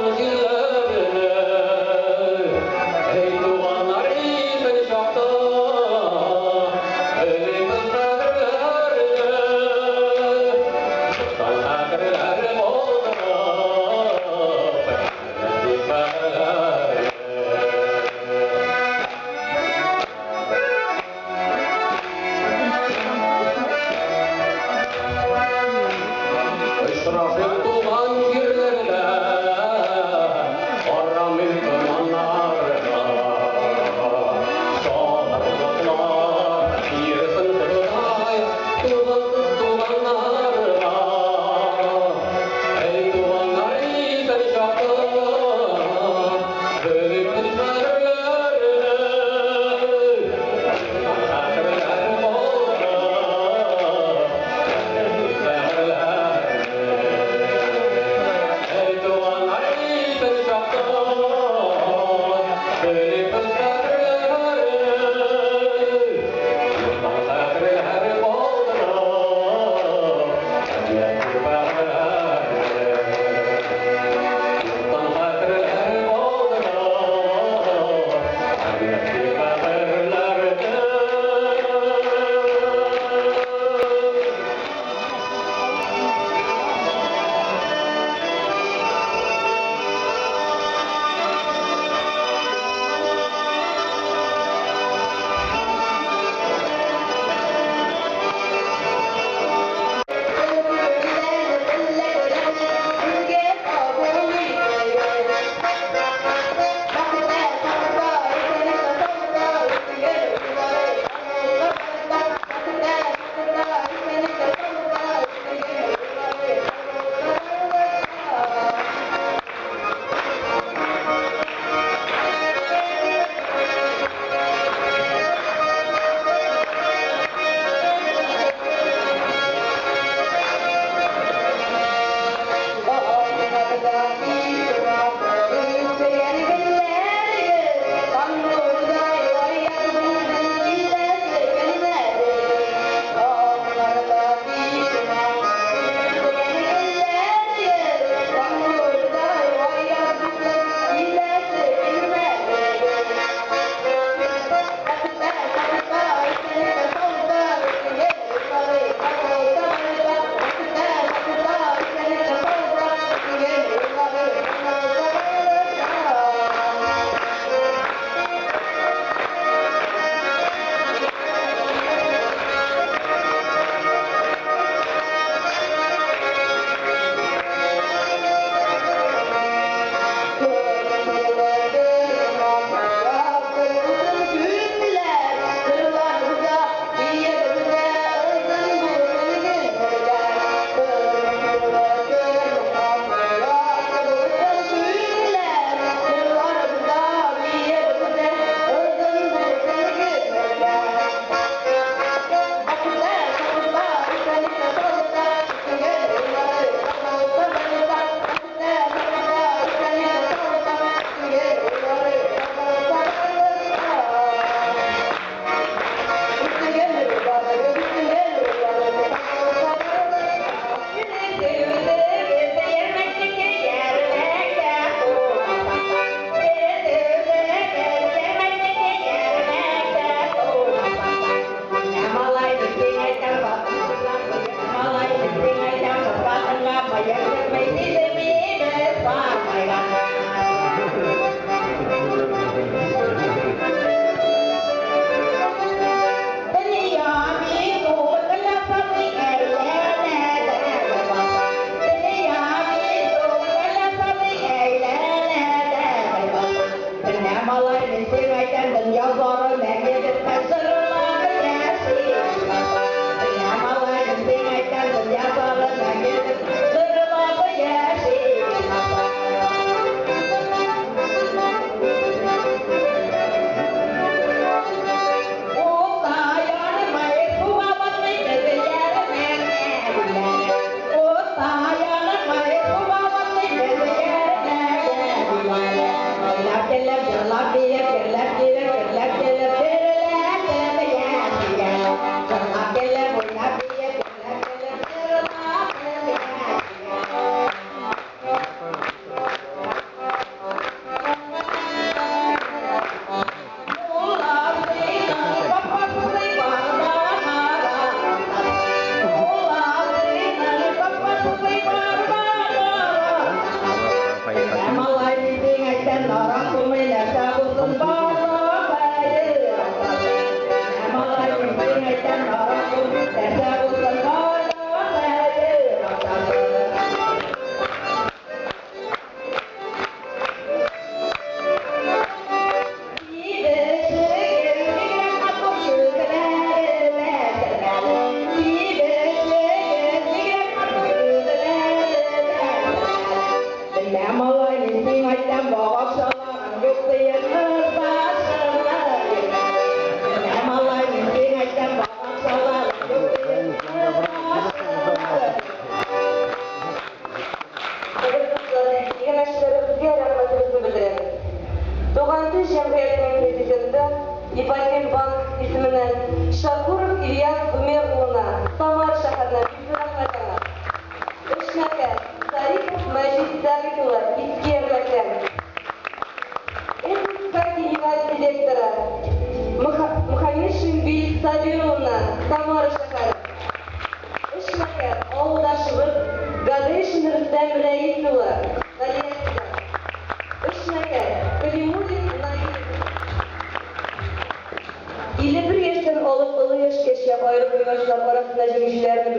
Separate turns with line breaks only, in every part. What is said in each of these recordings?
Якын җирләрне. Эй, туганнар, исән чакта белик кадерләрне. Юктан хәтерләр булдырып, рәфикаләрне. Очрашыйк туган җирләрдә.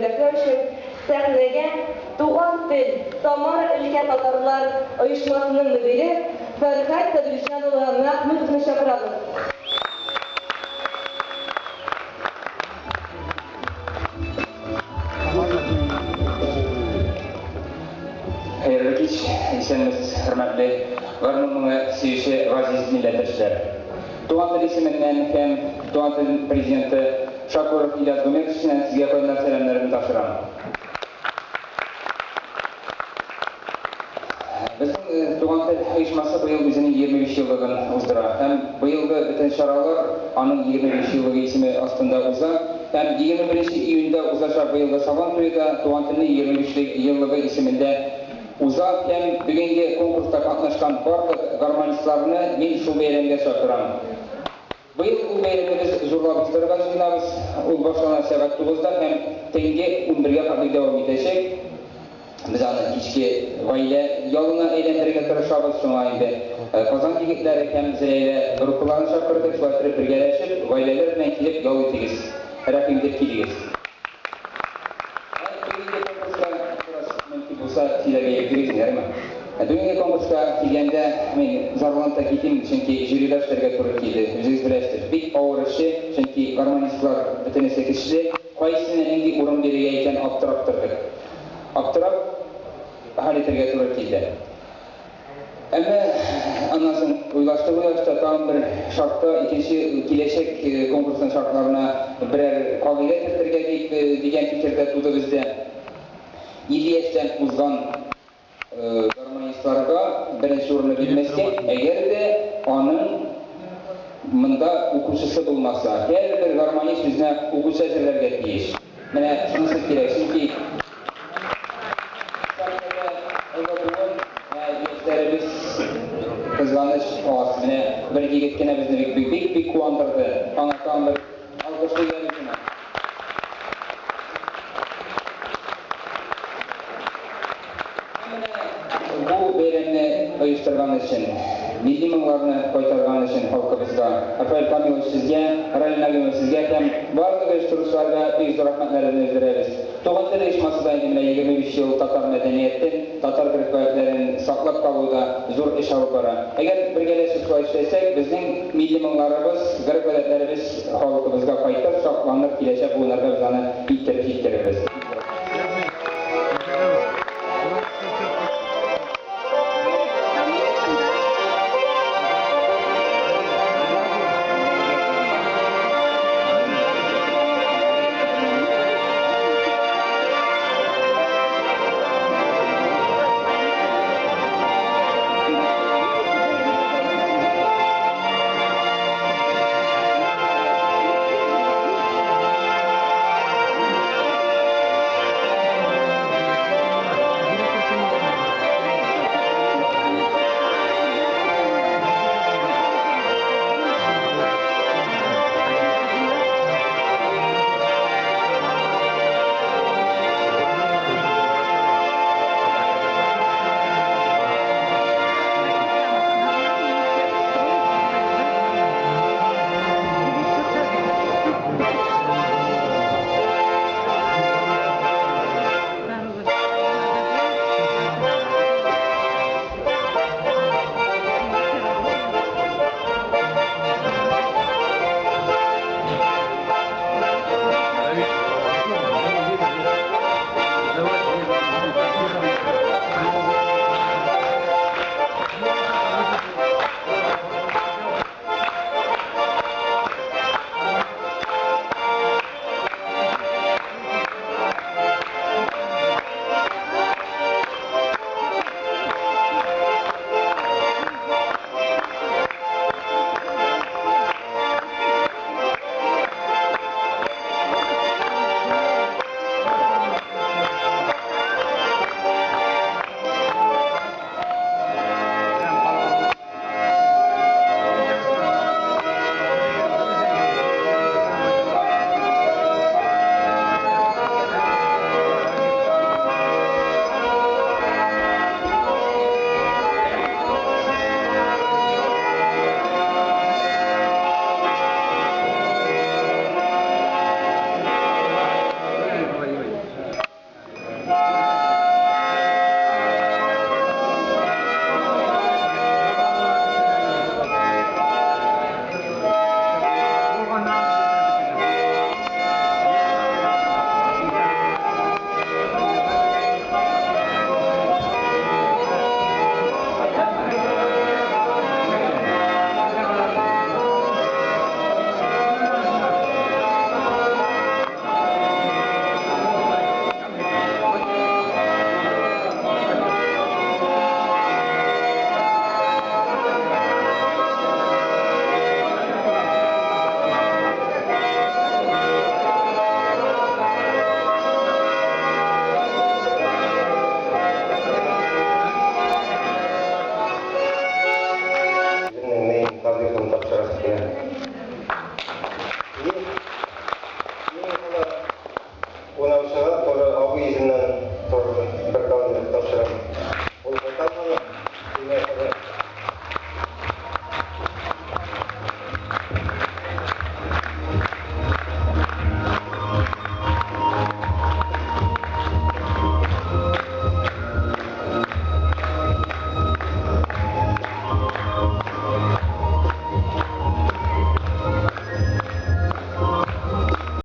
бүләкләү өчен сәхнәгә Туган тел Самара өлкә татарлар оешмасының мөдире Фәрхәт Садулҗан улы Мәхмүтовны чакырабыз.
Хәерле кич, исәнмесез, хөрмәтле гармун моңы сөюче газиз милләттәшләр. Туган тел исеменнән һәм Туган тел президенты Шакуров Ильяс Гумерович исеменнән сезгә кайнар сәламнәремне тапшырам. Безнең Туган тел оешмасы быел үзенең 25 еллыгын уздыра. Һәм быелгы бөтен чаралар аның 25 еллыгы исеме астында уза. Һәм 21 июньдә узачак быелгы Сабан туе да Туган телнең 25 еллыгы исемендә уза. Һәм бүгенге конкурста катнашкан барлык гармонистларны мин шул бәйрәмгә чакырам. Быел ул бәйрәмне без зурлап уздырырга җыенабыз. Ул башлана сәгать 9-да һәм төнге 11-гә хәтле дәвам итәчәк. Без аны кичке гаилә ялына әйләндерергә тырышабыз. Шуңа инде Казан егетләре һәм Зөләйлә группаларын чакырдык. Шулай итеп бергәләшеп, гаиләләр белән килеп ял итегез. Рәхим итеп килегез. Бүгенге конкурска бераз мөмкин булса сөйләргә ирек ярыймы? Бүгенге конкурска килгәндә мин зарланып та китим, чөнки жюрида эшләргә туры килде. Үзегез беләсез, бик авыр эше, чөнки гармонистлар бөтенесе көчле. Кайсына нинди урын бирергә икән аптырап тордык. Аптырап хәл итәргә туры килде. Әмма аннан соң уйлашты-уйлашты, тагын бер шартта икенче киләчәк конкурсның шартларына берәр кагыйдә кертергә дип дигән фикер дә туды бездә. 50 яшьтән узган гармонистларга беренче урынны бирмәскә, әгәр дә аның монда укучысы булмаса, һәрбер гармонист үзенә укучы әзерләргә тиеш. Менә шунысы кирәк, чөнки сәхнәдә олы буын, яшьләребез кызганыч аз. Менә бер егет кенә безне бик бик бик бик куандырды. Аңа тагын бер алкыш куялык шуңа. Менә бу бәйрәмне оештырган өчен, милли моңнарны кайтарган өчен халкыбызга, Рафаэль Камилович сезгә, Раил Нагимов сезгә һәм барлык оештыручыларга бик зур рәхмәтләребезне белдерәбез. Туган тел оешмасы да инде менә 25 ел татар мәдәниятен, татар гореф-гадәтләрен саклап калуда зур эш алып бара. Әгәр бергәләшеп шулай эшләсәк, безнең милли моңнарыбыз, гореф-гадәтләребез халкыбызга кайтыр, сакланыр, киләчәк буыннарга без аны илтеп җиткерербез.